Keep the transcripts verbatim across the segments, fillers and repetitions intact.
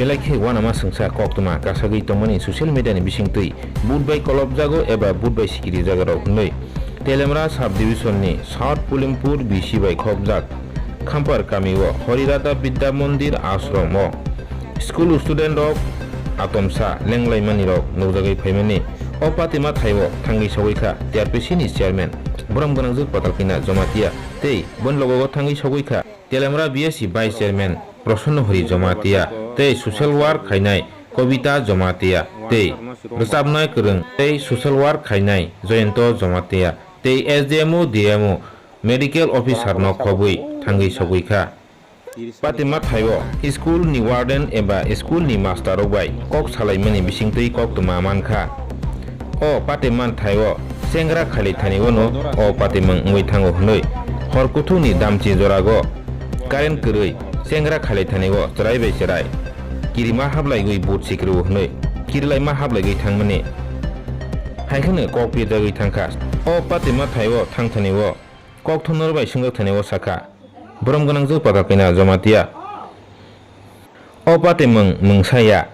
Belai khe uanama swngsa koktwma kasagwi tongmani social media ni bisingtwi vote bai kolopjago eba vote bai sikiri jagarok hwnwi Telemra sub division ni South Pulimpur B C bai khopjak Khampar kami o Horirada Bidya Mondir ashram o school student rok atomsa lenglaimani rok nukjagwi phaimani. O patima thai o thangwi sogwi kha T R P C ni chairman Borom Gwnangjwk Patalkina Jamatia tei boni logo o thangwi sogwi kha Telemra B S C Vice Chairman Prasanna Hori Jamatia tei social work khainai Kobita Jamatia tei rwchapnai kwrwng tei social work khainai Jayanta Jamatia tei S D M O, D M O, medical officer no khobwi thangwi sogwi kha. Patima thai o school ni warden eba school ni master rok bai kok salaimani bisingtwi koktwma man kha. O patimang thai o chengra khalai thani o no o patimang wngwi thango hwnwi hor kuthuk ni damchi jorago current kwrwi chengra khalai thani o chwrai bai chwrai kirima hablaiwi vote sikiri o hwnwi kirilaima hablaiwi thangmani hai kheno kok pijagwi thangkha. O patima thai o thang thani o kok thumnor bai swngjak thani o sakha. Borom gwnangjwk Patalkina Jamatia. O patimwng mungsa ya,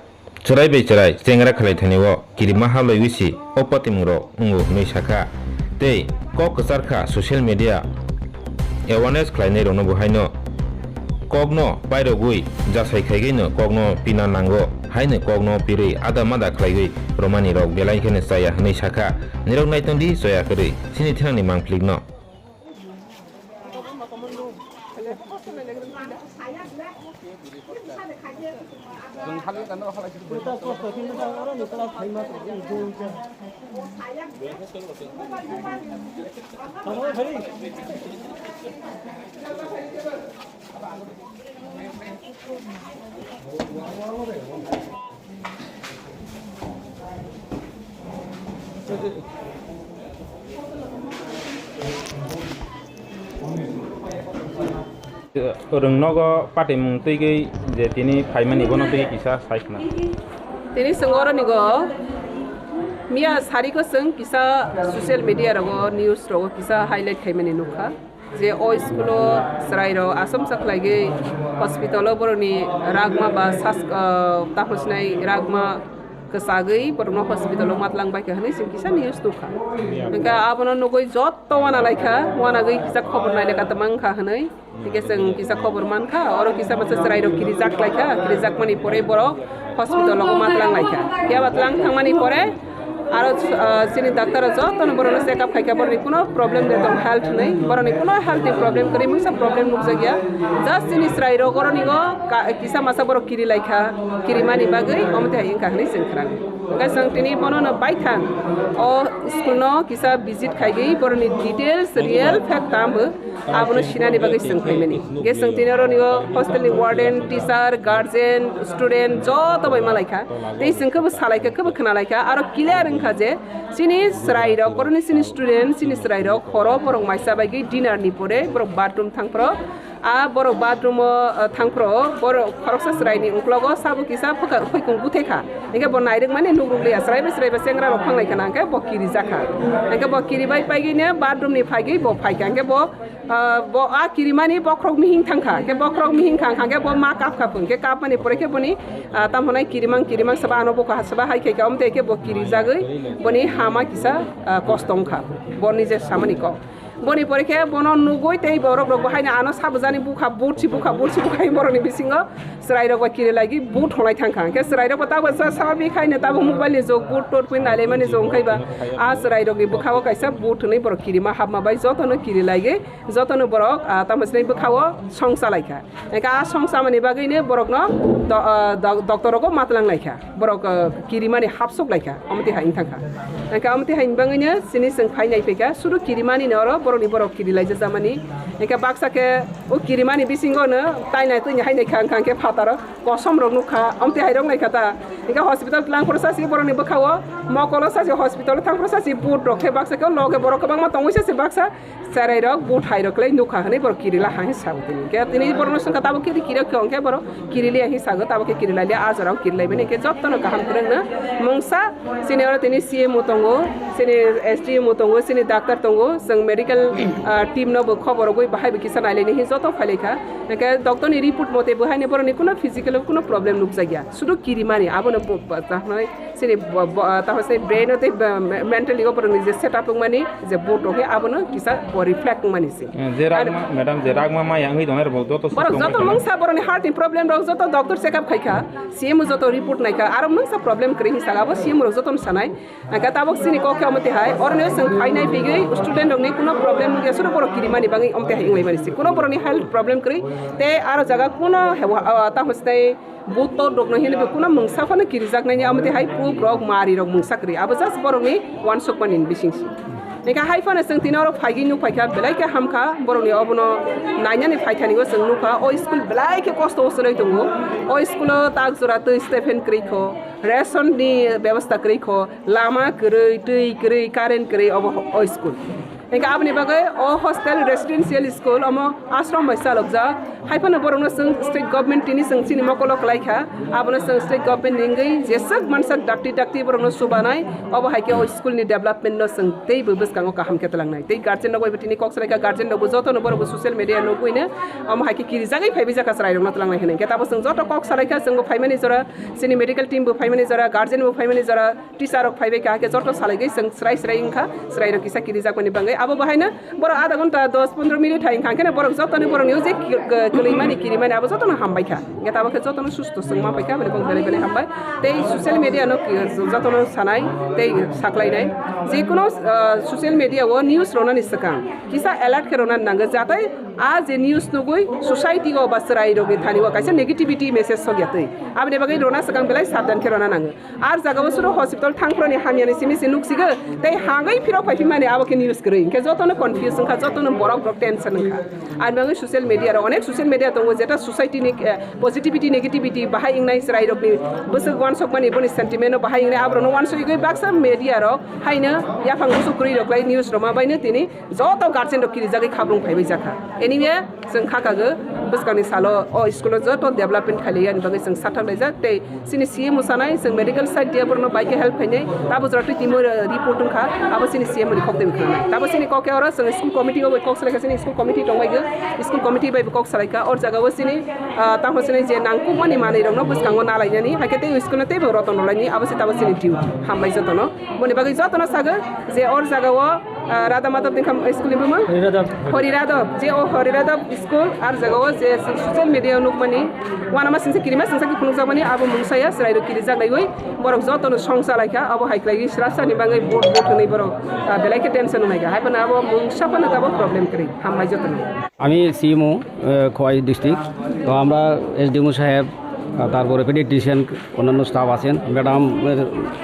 chwrai bai chwrai chengra khalai thani o kirima hablaiwi si o patimwng rok wngo hwnwi sakha. Tei kok kwchar kha social media awareness khlainai rokno bo haino kokno pairogwi jasai khaigwi no kokno pina nango haino kokno pirwi ada mada khlaiwi romani rok belai kheno chaya hwnwi sakha. Nirok naitongdi chaya kwrwi chini thinangni mangplikno. Rwng nogo patimwng twi gwi je tini phaimani bono twi kisa sai khna. Tini chwng oro nigo miya sariko chwng kisa social media rogo news rogo kisa highlight khaimani nukha. Je o school o chwrai rok asomsa khlaigwi hospital o borokni ragma ba sas, ah, tamo sinai ragma kwchagwi borokno hospital o matlang baikha hwnwi chwng kisa news nukha. Hwnkhe abono nugwi joto uanalaikha, uanagwi kisa khobor nailekha twmang wngkha hwnwi. Hwnkhe chwng kisa khobor mankha, oro kisa masa chwrai rok kirijak laikha, kirijakmani pore borok hospital o matlang laikha. Phiya ba tlang thangmani pore aro, ah, chini doctor rok jotono borokno check up khaikha, borokni kuno problem de tong health hinwi, borokni kuno health ni problem kwrwi mungsa problem nukjakya. Just chini chwrai rok oroni o ka-, kisa masa borok kiri laikha, kirimani bagwi omo tei hai wngkha hinwi chwng khwrang. Hwnkhe chwng tini bonono baithang o school no kisa visit khaigwi borokni details real fact tamo abono sinani bagwi chwng phaimani. Hwnkhe chwng tini oroni o hostel ni warden, teacher, guardian, student joto bai malaikha. Tei chwng khebo salaikha, khebo khwnalaikha. Aro clear wngkha je chini chwrai rok, borokni chini student, chini chwrai rok horo borok maisa bai gwi dinner ni pore borok bathroom thangphro. A borok bathroom o, ah, thangphro borok khoroksa chwrai ni uklogo sabo kisa phuikung buthekha. Hwnkhe bo nairwkmani nukrukliya, chwrai bai chwrai bai chengra rok phanglaikha na, hwnkhe bo kirijakha. Hwnkhe bo kiribai paigwino bathroom ni phaigwi bo phaikha. Hwnkhe bo Ah, bo, ah, kirimani bokhorok mihing thangkha, khe bokhorok mihing thangkha, khe bo ma kapkha phung, khe kapmani pore khe boni, ah, tamo hwnai kirimang, kirimang saba ano bokha saba hai khe, khe omo tei khe bo kirijagwi boni hama kisa, ah, kosto wngkha, boni je samani kok. Boni pore khe bono nugwi tei borok rok bo haino ano sabujani bukha, bursi bukha, bursi bukha hai borokni bisingo chwrai rok bai kiri lagi but hwnlai thangkha. Khe chwrai rok bo tabuk sa, sababik haino tabuk mobile ni jug but tot pui nailaimani jug wngkhai ba. A chwrai rokni bwkha o kaisa but hwnwi borok kirima hapma bai jotono kiri lagi. Jotono borok, ah, tamo sinai bwkha o song chalaikha. Hwnkhe a song chamani bagwino borokno do-, ah, do-, doctor rogo matlang laikha. Borok, ah, kirimani hapsuk laikha. Omo twi hai wngthangkha. Hwnkhe omo twi hai wngwi bagwino chini chwng phai nai phaikha. Sudu kirimani no oro borokni borok kiri laijak jamani. Hwnkhe baksa khe o kirimani bisingo no taina twini hai naikha wngkha hwnkhe phataro kosom rok nukha. Omo twi hai rok naikha ta. Hwnkhe hospital twlang phuru sasi borokni bwkha o mokolo sasi hospital thang phuru sasi but rok khe baksa khe o loge borok kwbangma tongwi sasi baksa. Cherai rok, buthai rok le nukha hwnwi borok kirila hai sago tini. Khe tini borok no swngkha tabuk kiri kiri khe hwnkhe borok kirili hai sago, tabuk khe kirila le a jora o kirilai bini khe joto no kaham kwrwng no mungsa chini oro tini C M o tong. Tongo, sini S D M o tongo, sini doctor tongo, chwng medical, ah, team no bo khobor rogwi bahai bo kisa nailaini hin joto phailaikha. Hwnkhe doctor ni report mote bo haino borokni kuno physical kuno problem nukjakya. Sudu kirimani abono bo, bo, takhwlai sini bo, bo, ah, takhwlai sini brain o tei, ah, mentally o borokni je setup wngmani je bo tongkhe abono kisa bo reflect wngmani se. Eh, je ragma, madam, je ragma maya wngwi tongnai rok bo joto borok suk joto tongwi mungsa borokni heart ni problem rok joto doctor check up khaikha, C M o joto report naikha, aro mungsa problem kwrwi hinwi saka abo C M o rok jotono sanai. Hwnkhe tabuk chini kok khe omo twi hai, oroni o chwng phainai phigwi student rokni kuno problem wngya, suru borok kirimani bagwi omo twi hai wnglaimani se. Kuno borokni health problem kwrwi tei aro jaga kuno hewa, ah, tamo stai butor rokno hinwi bo kuno mungsa phano kirijaknaini omo twi hai proof rok mari rok mungsa kwrwi. Abo just borokni uansukmani bising se. Hwnkhe hai phano chwng tini oro phaigwi nuk phaikha, belai khe hamkha, borokni obono nainani phaithani o chwng nukha. O school belai khe kosto o chwlwi tongo. O school o tak jora twi stephen kwrwi kho, ration ni bebostha kwrwi kho, lama kwrwi, twi kwrwi, current kwrwi obo o school. Hwnkhe aboni bagwi o hostel residential school omo ashram bai chalokjak. Hai phano borokno chwng state government tini chwng chini mokolo kwlaikha. Abono chwng state government ni wngwi jeswk mansak dakti dakti borokno chubanai. Obo hai khe o school ni development no chwng teibo bwskango kaham khe twlangnai. Tei guardian rok bai bo tini kok salaikha, guardian rok bo jotono borok bo social media nugwino omo hai khe kirijagwi phaibai jakha chwrai rokno twlangnai hinwi. Hwnkhe tabuk chwng joto kok salaikha, chwngbo phaimani jora, chini medical team bo phaimani jora, guardian bo phaimani jora, teacher rok phaibai kha, hwnkhe joto salaigwi chwng chwrai chwrai wngkha, chwrai rok kisa kirijakmani bagwi. Abo bahaino borok adha ghonta dos pondro minute hai wngkha, hwnkhe borok jotoni borokni o je ki-, ki-, kwlwimani kirimani abo jotono hambai kha. Hwnkhe tabuk khe jotono susto chwng ma paikha, aboni kok belai belai hambai. Tei social media no ki-, jotono sanai tei saklainai. Jekuno, ah, social media o news ronani swkang kisa alert khe ronani nango, jatei a je news nugwi society o ba chwrai rokni thani o kaisa negativity message sokya twi. Aboni bagwi rona swkang belai sabdan khe rona nango. Ar jaga o suro hospital thangphurani hamyani simi se nuksigo, tei hangwi phirok phaiphimani abo khe news kwrwi. Hwnkhe jotono confuse wngkha, jotono borok borok tension wngkha. Ani bagwi social media rok, onek social media tongo, jeta society ni, eh, positivity, negativity bahai wngnai chwrai rokni bwswk uansukmani, boni sentiment no bahai wngnai, aborokno uansukgwi baksa media rok haino yaphang bwswk kwrwi rok lai news rok ma baino tini joto guardian rok kirijagwi khabrung phaibai jakha. Anyway, chwng kha kago bwskangni salo o school o joto development khailai yani bagwi chwng sathak laijak tei chini C M o sanai chwng medical side dia borokno bai khe help khainai. Tabo jora twi timo report wngkha, abo chini C M o ni khok twi khanai. Tabo chini kok khe oro chwng school committee o bai kok salaikha, chini school committee tongbai go, school committee bai bo kok salaikha. Or jaga o chini, ah, tamo chini je nangkukmani manwi rokno bwskango nalainani, hai khe tei school no teibo roton rwlaini, abo se tabo chini duty. Hambai jotono. Boni bagwi jotono sagwi je or jaga o, ah, Radha Madhav ni kham school ni bumung? Hari Radhav. Hari Radhav. Je o Hari Radhav school ar jaga o je social media o nukmani, uanama singsa kirima singsa khe phunukjakmani abo mungsaya chwrai rok kirijak laiwi borok jotono song chalaikha, abo hai khlaiwi srasani bagwi vote vote hwnwi borok, ah, belai khe tension wnglaikha. Hai phano abo mungsa phano tabo problem kwrwi. Hambai jotono. আমি সিইএমও, আহ, খোয়াই ডিস্ট্রিক্ট। তো আমরা এসডিএমও সাহেব, আহ, তারপরে পেডিয়াট্রিশিয়ান, অন্যান্য স্টাফ আছেন, ম্যাডামের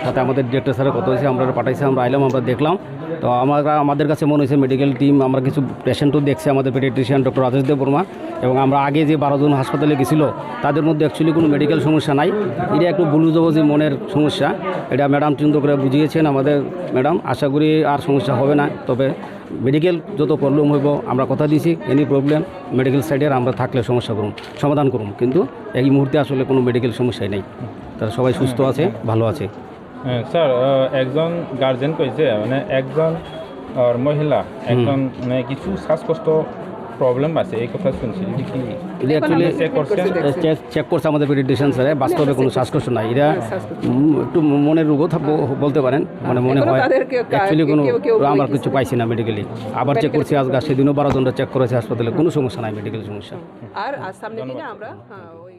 সাথে আমাদের ডিরেক্টর স্যারের কথা হয়েছে, আমরা পাঠাইছি, আমরা আইলাম, আমরা দেখলাম। তো আমরা, আমাদের কাছে মনে হয়েছে মেডিকেল টিম, আমরা কিছু পেশেন্টও দেখছি, আমাদের পেডিয়াট্রিশিয়ান ডক্টর রাজেশ দেব বর্মা, এবং আমরা আগে যে বারো জন হাসপাতালে গেছিল, তাদের মধ্যে অ্যাকচুয়ালি কোনো মেডিকেল সমস্যা নাই। এটা একটু ভুল বুঝাবুঝি, মনের সমস্যা। এটা ম্যাডাম সুন্দর করে বুঝিয়েছেন আমাদের ম্যাডাম, আশা করি আর সমস্যা হবে না। তবে মেডিকেল যত প্রবলেম হইব, আমরা কথা দিছি, এনি প্রবলেম মেডিকেল সাইডে আমরা থাকলে সমস্যা করুম, সমাধান করুম, কিন্তু এই মুহূর্তে আসলে কোনো মেডিকেল সমস্যাই নেই। তারা সবাই সুস্থ আছে, ভালো আছে। হ্যাঁ, স্যার, আহ, একজন গার্জেন কইছে, মানে, একজন আর মহিলা, হুম। একজন, মানে, কিছু শ্বাসকষ্ট প্রবলেম আছে, এই কথা শুনছি। এটা কি এটা অ্যাকচুয়ালি চেক করছেন? চেক, চেক করছে আমাদের পেডিয়াট্রিশিয়ান স্যার, বাস্তবে কোনো শ্বাসকষ্ট নাই। এটা, শ্বাসকষ্ট। উম, একটু মনের রোগও থাক-, ব-, বলতে পারেন, মানে, মনে এখনো হয় তাদেরকে কা-, অ্যাকচুয়ালি কোনো কেউ, কেউ আমার কিছু পাইছি না মেডিকেলি। আবার চেক করছি আজকে, সেদিনও বারো জনটা চেক করেছে হাসপাতালে, কোনো সমস্যা নাই, মেডিকেল সমস্যা। আর, আর সামনে দিনে ধন্যবাদ। আমরা, হ্যাঁ, ওই